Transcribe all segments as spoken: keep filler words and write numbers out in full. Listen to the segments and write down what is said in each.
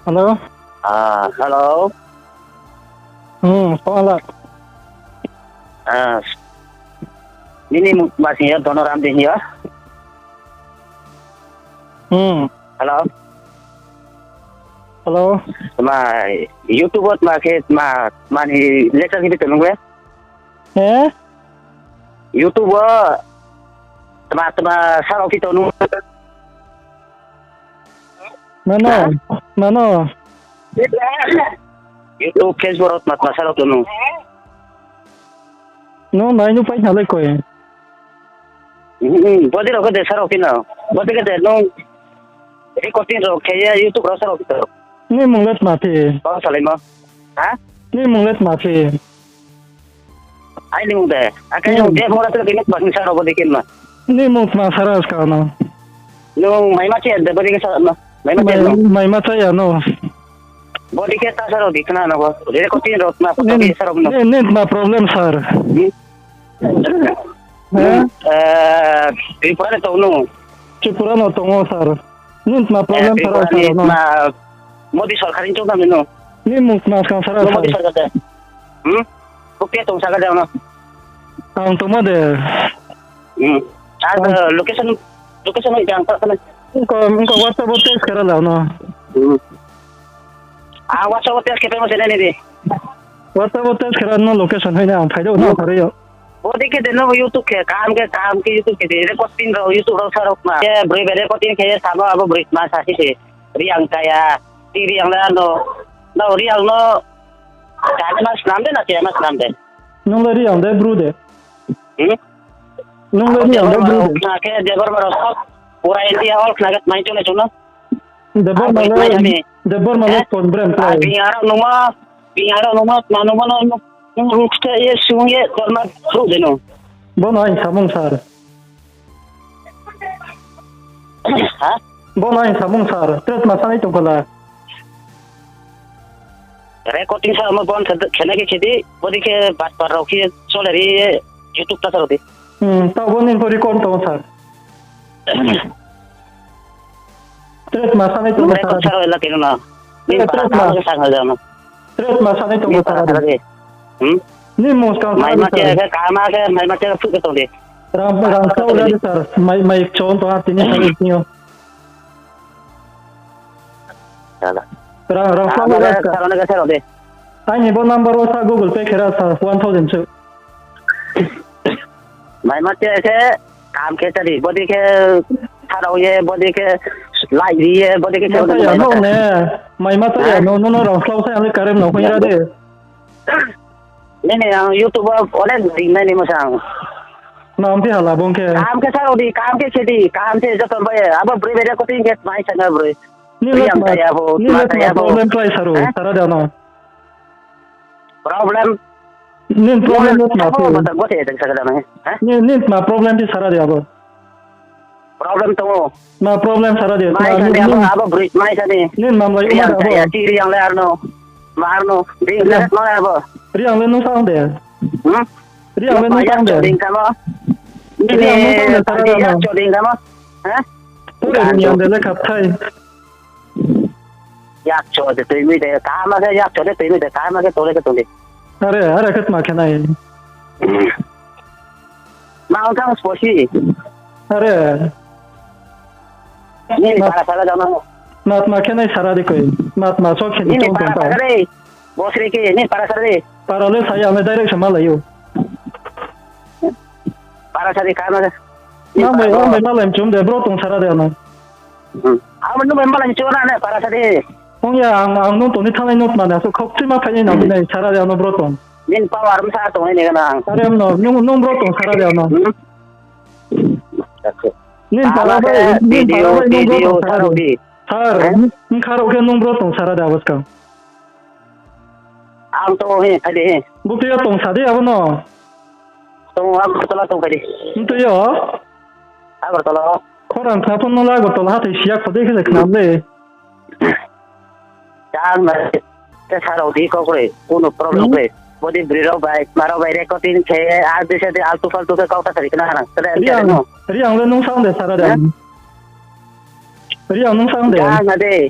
Hello. Ah, hello. Hmm, pala. Ah, nini mung tma sing yo, Donoram de hing yo. Hmm. Hello. Hello. Tma YouTube wo tma khe tma, tma ni lecture khe tong nung le? He? YouTube wo tma tma sarao khe tong nung. Mano, ha? Mano. YouTube, Facebook rao tma tma sarao tong nung. No, nai no pai na le koi. Hmm, bodi rao khe de sarao khe no. Bodi khe de nung recording rao khe ye YouTube rao sarao khe to. Ni mung le tma phi? Bang salai mo. Ha? Ni mung le tma phi? Aini mung de. Akai nung de mura tele kini tma sing sarao bodi khe ma. Ni mung tma sarao ska no. Nung maima che de bodi khe sarao no. Maima che no. Maima cha ya no. Bodi khe ta sarao di khna no bo. Recording rao tma photo khe sarao no. Ni, ni tma problem sir. Hmm? He? Nung, eh, Tripura de tong no. Tripura no tong o sir. Ni tma problem sir, Tripura ni no. Modi sorkar ni chong tang no. Ni mung tma skang sir. Modi sorkar de. Hmm? Bukti tong saka de no. Ang tongma de. Hmm. Ang location, location ni jang ta kana. Ingko, ingko WhatsApp wo text khe ra la no. Hmm. Ah, WhatsApp wo text khe pe mo se nai ni di. WhatsApp wo text khe ra no location hai na ang phai do no phari yo. Bodi khe de no YouTube khe, kaham khe, kaham khe YouTube khe de, recording rao YouTube rao sarao ma. Khe broi bai recording khe samo abo broi ma sa si se. Reang kaya, ti Reang le ano, no Reang no, kaya ma snam de na, kaya ma snam de. Nung le Reang de, Bru de. Hmm? Nung le Reang de, Bru de. Na khe Debbarma rao sab, pura India all khna khe mai chung le chung no. Debbarma le, Debbarma le kon brem klái. Bini aro nungma, bini aro nungma, ma nungma no, nung ruksa ye, sung ye, Debbarma ruk de no. Bo no aini samung sir. Ha? Bo no aini samung sir. Tre tma sanai tong khala. Recording sa mo bon khe, khena khe khedi, bodi khe bat par rao khe chole ri YouTube ta sa rao di. Hmm, ta bo ni pho record tong sir. Tre tma sanai tong sir. Record sa rao la khe no na. Ni para tma sa ha jang no. Tre tma sanai tong sir. Hmm? Ni mung skang mai ma che khe, kama khe, mai ma che phu khe tong di. Rang, rang sa ula di sir. Mai, mai chon tong ha tini sa ni yo. Rang, rang sa ula di sir. Aini bo number wo sa Google Pay khe ra sir, one thousand se. Mai ma che khe, kam khe chari, bodi khe sarao ye, bodi khe lai ri ye, bodi khe sarao ye. Mai ma cha ya, no, no, no, rang slau sa ya, ang le current no hoi ra de. Nini ang YouTube wo onek din nai ni masang. Nang phi hala bung khe. Kam khe sarao di, kam khe khe di, kam khe joto bai, abo broi bai recording khe mai sa na broi. Ni le tma, ni le tma problem klái saro, sara de no. Problem. Nin problem le tma phi? Ni, nin tma problem phi sara de abo. Problem tong o. Ma problem sara de. Mai sa de abo, abo broi mai sa de. Nin mamlai ongma de abo. Ti Reang le arno. Ma arno. Ding le ma abo. Reang le nung sa ong de. Hmm? Reang le nung sa ong de. Ding kamo. Reang nung sa ong de sara de no. Yak cho ding kamo. Ha? Pura Reang de le kapthai. Yak cho de tui mi de, kaham khe yak cho de tui mi de, kaham khe tole khe tong di. Are, are khe tma khe nai. Ma ong thang sposi. Are. Ni para sara jana. Ma tma khe nai sara di koi. Ma tma so khe ni tong para sara di. Bosri khe ni para sara di. Para le saya me direct sama layo. Para sari kaham khe. Nang bai, nang bai malai mchum de, bro tong sara de ano. Hmm. Ang nung bai malai mchum na ne, para sari. Ong ya, ang, ang nung tong ni thanai nung tma ne, so khok chima phai ni nang nai sara de ano bro tong. Nin power msa tong ni kana ang. Are no, nung, nung bro tong sara de ano. Hmm? Nin para bai, nin para bai nung bro tong sara de. Sir, nung kharo khe nung bro tong sara de abo skang. Ang tong he, phai de he. Bukti yo tong sa di abo no. Tong, Agartala tong phai di. Ntu yo? Agartala. Khorang khna phone no la Agartala hathai siya kho de khe khna le. Chang na, te sarao di kok re, kuno problem kre. Bodi bri rao bai, ma rao bai recording khe, ar di se di altu faltu khe kau ta sari khna na. Tele Riang, no. Riang le nung sa ong de sara de. Riang nung sa ong de. Chang na de.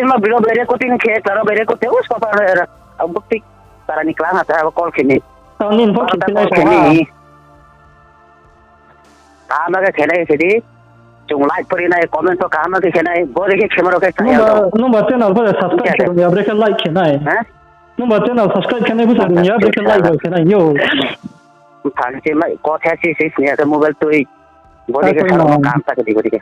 din ma biro bere kutin khe, klaro bere kute, us papa, abo tik, tara ni klang ha, abo call khe ni. Ang nini pho khe nai khe ni. Kaham khe khe nai khe di. Chung like pori nai, comment pho kaham khe khe nai, bo de khe khema ro khe sa ya. Nungba channel pho subscribe khe rung ya, bre khe like khe nai. Nungba channel subscribe khe nai, bo sa rung ya, bre khe like bo khe nai yo. Thang se mai, ko the si se sini ya khe mobile tui. Bo de khe sa kaham sa khe di bo de khe.